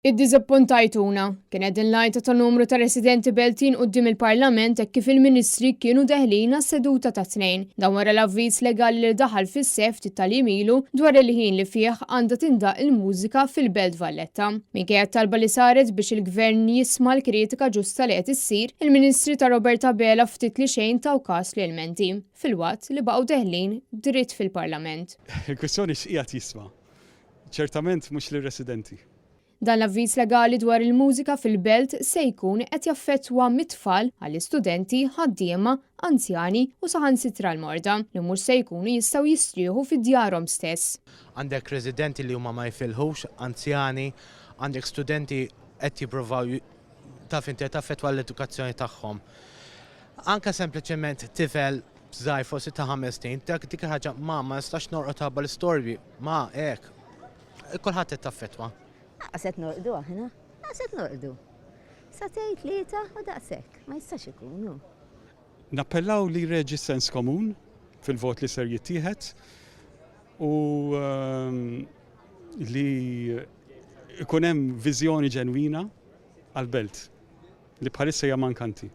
Iddiżappuntajtuna, kienet din l-għajta ta' numru ta' residenti Beltin quddiem il-Parlament hekk kif il-Ministri kienu deħlin għas-seduta tat-Tnejn. Dan wara l-avviż legali li daħal fis-seħħ ftit tal-jiem ilu dwar il-ħin li fih għandha tindaqq il-mużika fil-Belt Valletta. Minkejja t-talba li saret biex il-Gvern jisma' l-kritika ġusta li qed issir, il-Ministri ta' Robert Abela ftit li xejn taw kas l-ilmenti, filwaqt li baqgħu deħlin dritt fil-Parlament. Il-kwistjoni x'qiegħed jisma'? Ċertament mhux lir-residenti. Dan l-avviż legali dwar il-mużika fil-Belt se jkun qed jaffettwa mit-tfal għall-istudenti, ħaddiema, anzjani u saħansitra l-morda li mhux se jkunu jistgħu jistrieħu fi djarhom stess. Għandek residenti li huma ma jifilħux, anzjani, għandek studenti qed jippruvaw taf inti qed taffettwa l-edukazzjoni tagħhom. Anke sempliċement tifel żgħir forsi ta' ħames snin, dak dik il-ħaġa ma ma nistax norqod ħabba l-istorbi, ma hekk. Kulħadd qed taffettwa. Lanqas qed norqdu aħna, lanqas qed norqdu. Sagħtejn tlieta u daqshekk, ma jistax ikun hu. Nappellaw li jreġi s-sens komun fil-vot li ser jittieħed u li jkun hemm viżjoni ġenwina għall-belt li bħalissa hija mankanti.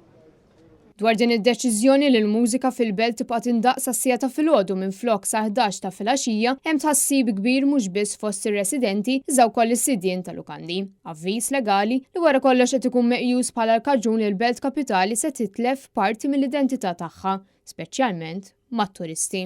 Dwar din id-deċiżjoni li l-mużika fil-belt tibqa' tindaqq sas-siegħa ta' filgħodu minflok sa 11 ta' filgħaxija, hemm tħassib kbir mhux biss fost ir-residenti iżda wkoll is-sidien ta' lukandi. Avviż legali li wara kollox qed ikun meqjus bħala l-kaġun li l-belt kapitali se titlef parti mill-identità tagħha, speċjalment mat-turisti.